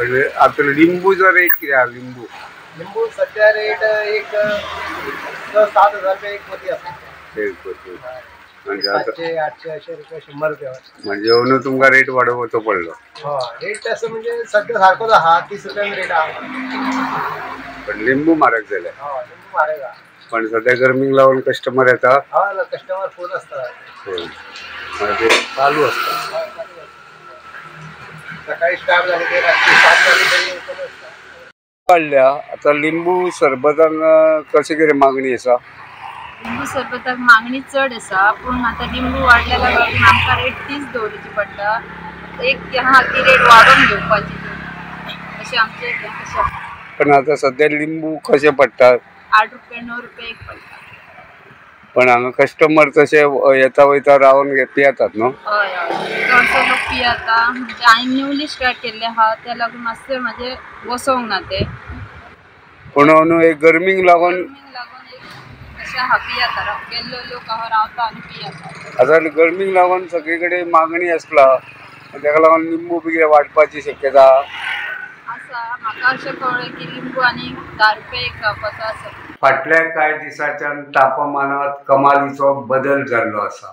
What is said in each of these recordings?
आता लिंबूचा रेट किती आहे? लिंबू लिंबू सध्या रेट एक 6-7 हजार रुपये एक पोती आसा. एक पोती म्हणजे आता 700-800 अशे रुपये 100 रुपया. म्हणजे अंदू तुमकां रेट वाडोवचो पडलो. हय, रेट असं म्हणजे सध्या सारकोच आहा, 30 रुपयान रेट आहा. पण लिंबू म्हारग जाले. हय, लिंबू म्हारग आहा. पण सध्या गरमीक लागून कस्टमर येता. हय, कस्टमर फूल आसता. म्हणजे चालू असता. हय, चालू आसता. सकाळी स्टार्ट झाले ते रात्री 7 वाजे तरी ओपन आसता. वाडल्या. आता लिंबू सरबतांक कशें कितें मागणी आसा? लिंबू सरबताक मागणी चड आसा, पूण आतां लिंबू वाडल्या लागून आमकां रेट तीच दवरची पडटा. एक आहा की रेट वाडोवन घेवपाची, अशें आमचें हें आसा. पण आता सध्या लिंबू कशे पडटात? 8 रुपया, 9 रुपया एक पडटा. पण हांगा कस्टमर तशे येता वयता रावन पियेतात न्हू? हय हय, चडसो लोक पियेता. म्हणजे हांवें न्यूली स्टार्ट केल्लें आहा, त्या लागून मातशें म्हाजें बसोंक ना तें. पूण न्हू एक गरमीक लागून. गरमीक लागून एक अशें आहा, पियेता. गेल्लो लोक आहा, रावता आनी पियेता. आता गरमीक लागून सगळे कडेन मागणी आसला, तेका लागून लिंबू बी कितें वाडपाची शक्यता आसा. म्हाका अशें कळ्ळें की लिंबू आनी 10 रुपया एक जावपाचो आसा. फाटल्या कांय दिसांच्यान तापमानात कमालीचो बदल जाल्लो आसा.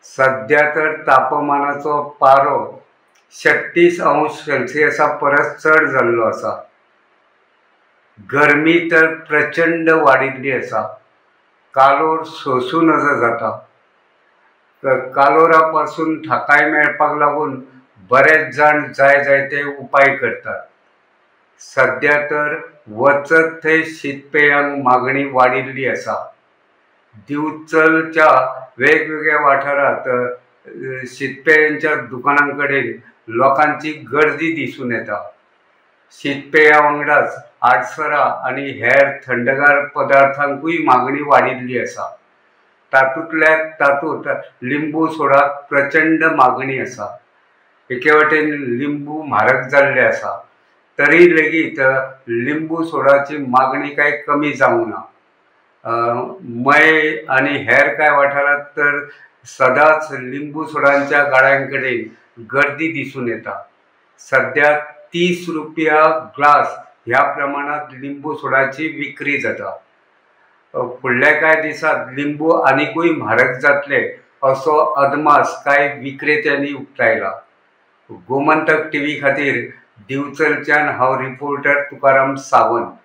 सध्या तर तापमानाचो पारो 36 अंश सेल्सियसा परस चड जाल्लो आसा. गरमी तर प्रचंड वाडिल्ली आसा. कालोर सोंसूं नजो जाता. कालोरा पासून थाकाय मेळपाक लागून बरेच जाण जाय जायते उपाय करतात. सध्या तर वचत थंय शीतपेयांक मागणी वाडिल्ली आसा. दिवचलच्या वेगवेगळ्या वाठारांत शीतपेयांच्या दुकानां कडेन लोकांची गर्दी दिसून येता. शीतपेया वांगडाच आडसरां आनी हेर थंडगार पदार्थांकूय मागणी वाडिल्ली आसा. तातूंतल्या तातूंत लिंबू सोडाक प्रचंड मागणी आसा. एके वटेन लिंबू म्हारग जाल्ले आसा, तरी लेगीत लिंबू सोडाची मागणी कांय कमी जावंक ना. मये आनी हेर कांय वाठारांत तर सदांच लिंबू सोडांच्या गाड्यां कडेन गर्दी दिसून येता. सध्या 30 रुपया ग्लास ह्या प्रमाणांत लिंबू सोडाची विक्री जाता. फुडल्या कांय दिसांत लिंबू आनिकूय म्हारग जातले असो अदमास कांय विक्रेत्यांनी उक्तायला. गोमंतक टीव्ही खातीर दिवचलच्यान हांव रिपोर्टर तुकाराम सावंत.